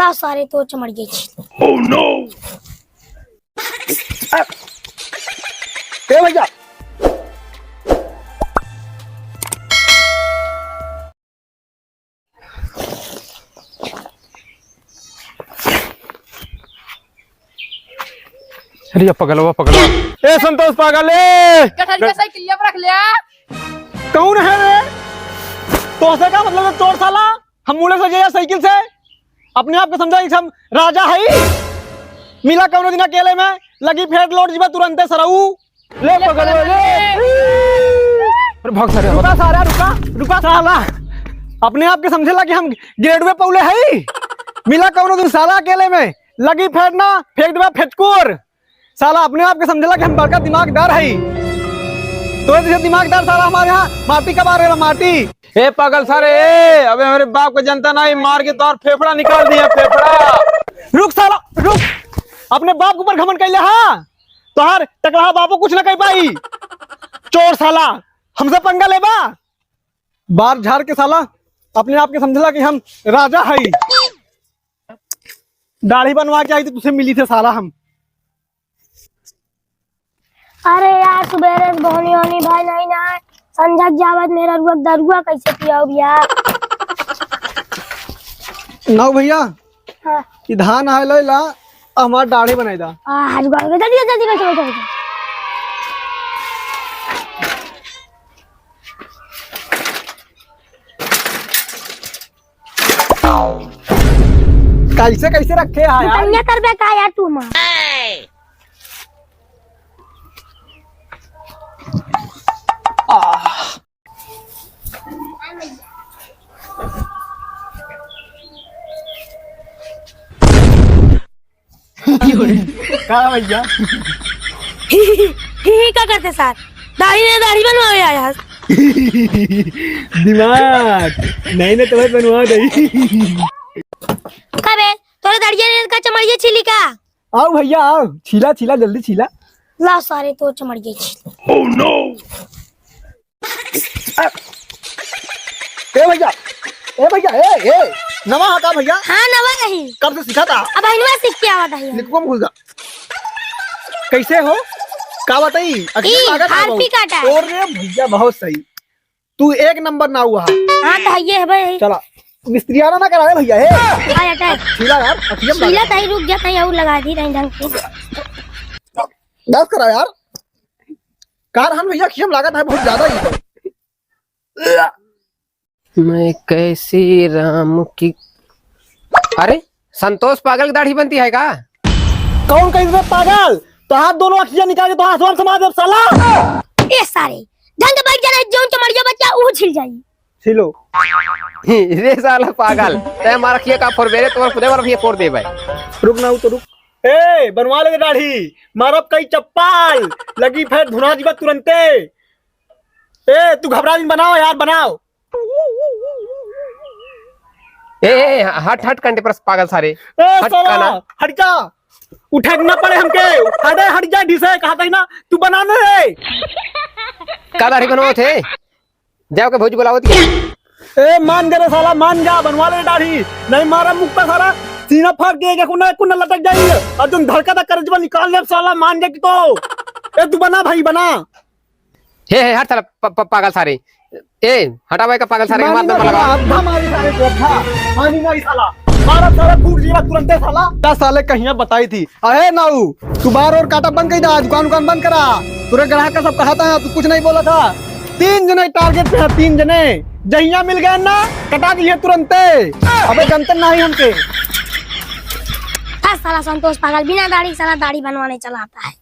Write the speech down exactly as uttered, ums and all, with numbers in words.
ता सारे तो चमड़ गए छी। Oh no! ए भैया, अरे ये पगलवा, पगलवा। ए संतोष पागल, ए! गठरी का साइकिल पर रख लिया। कौन है रे? तोहसे का मतलब है चोर साला? हम मुड़े से गया साइकिल से। अपने आप के समझा कि हम राजा है। मिला कौनो दिन अकेले में, लगी फेंट लोट जीवा तुरंते सरऊ। ले पकड़ ले, ले। अरे भाग सारे, रुका सारा, रुका, रुका साला। अपने आप के समझेला कि हम ग्रेडवे पौले हई। मिला कौनो दिन साला अकेले में, लगी फेंटना, फेंक देबा फेचकोर। साला अपने आप के समझेला कि हम बड़का दिमागदार हई। तो जैसे दिमागदार साला हमारे यहाँ माटी कबार रहेला, माटी। ए पागल सारे, ए, अबे हमरे बाप का जनता नहीं, मार के तोर फेफड़ा निकाल दिया, फेफड़ा। रुक साला, रुक। अपने बाप के ऊपर घमंड कैले हा? तोहार टकलहा बापो कुछ न कह पाई। चोर साला, हमसे पंगा लेबा? बार झाड़ के साला, अपने आप के समझला कि हम राजा हई। दाढ़ी बनवा के आई तो तुझसे मिली थे साला हम। अरे यार, सुबेरे से बोनी होनी भाई नहीं ना, संझक जावत मेरा रुआ दरुआ कैसे पियाओ भैया? नाऊ भैया, हाँ। ई धान आए ले ला, हमार दाढ़ी बनाई दा। आ, आज बाल जल्दी, जल्दी बैठो, बैठो, बैठो। कैसे, कैसे रखे है यार? दुकानिया करबे का यार तू माँ? का भैया? ही, ही, ही, ही, का करते सार? दाढ़ी ने दाढ़ी बनवावे आया है। दिमाग नहीं ना, तुम्हें बनवा दे। का बे, तोरे दाढ़िया ने का चमड़िया छीली का? आओ भैया, आओ, छीला, छीला, जल्दी छीला। ला सारे, तो चमड़िया छील। Oh no! ए भैया, ए भैया, ए, ए, नवा हा का भैया? हाँ, नवा रही। कब से सीखा था? अब अहिनवा सीख के आवा था। निकुम घुस जा। कैसे हो? का बताई? अखिया ई, लागत है हारपी बहुत। काटा है। और रे भैया, बहुत सही। तू एक नंबर ना हुआ। हाँ, तो ये है भाई। चला, मिस्त्रियाना ना करावे भैया, हे। आ जाता है। छीला यार, अखिया में छीला लगा। तही रुक जाता है, और लगा दी रही ढंग से। बस करा यार। कार हन भैया, अखिया में लागत है बहुत ज्यादा ही। मैं कैसी राम की, अरे, संतोष पागल की दाढ़ी बनती है का? कौन कही रे पागल? तो हाथ दोनों अखिया निकाल के तो आसमान समा देब साला। ए सारे, ढंग से बैठ जाना, जौन चमड़िया बच्चा ऊ छिल जाई। छिलो। रे साला पागल, तै हमार अखिया का फोड़ बेरे, तुम्हार खुदे हमार अखिया फोड़ दे भाई। रुक ना, ऊ तो रुक। ए, बनवा ले दाढ़ी, मारब कई चप्पल, लगी फेर धुना जीवा तुरंते। ए, तू घबरा जिन, बनाओ यार, बनाओ। ए, ए, ए, हट, हट, कंटे पर पागल सारे। ए, हट, साला, काना। हट जा। उठे के ना पड़े हमके। हटे, हट जा, ढीसे, कहा था ना, तू बना ना रे। का दाढ़ी बनवाओ थे? जाओ के भौजी बुलाओ थे। ए, मान जा रे साला, मान जा, बनवा ले दाढ़ी। नहीं मारा मुक्का साला, सीना फाड़ के एक कुना, कुना लटक जाई। और तुम धड़का तक कर जब निकाल ले साला, मान जा कि तो। ए, तू बना भाई, बना। हे, हे, हट साला, प-, प-, पागल सारे। ए, हटावे का पागल सारे के मार दे, लगा। अब्धा मारी सारे को, अब्धा। मानी नहीं साला। मारा सारा फूट जीवा तुरंते साला। दस साले कहिया बताई थी। अहे नाऊ, तू बार और काटा बंद कर दा, दुकान उकान बंद करा। तोरे ग्राहक का सब कहा था, तू कुछ नहीं बोला था। तीन जने टारगेट पे है, तीन जने। जहिया मिल गए ना, कटा दिए तुरंते। अबे जनते नहीं हमके। हर साला संतोष पागल बिना दाढ़ी साला दाढ़ी बनवाने चला आता है।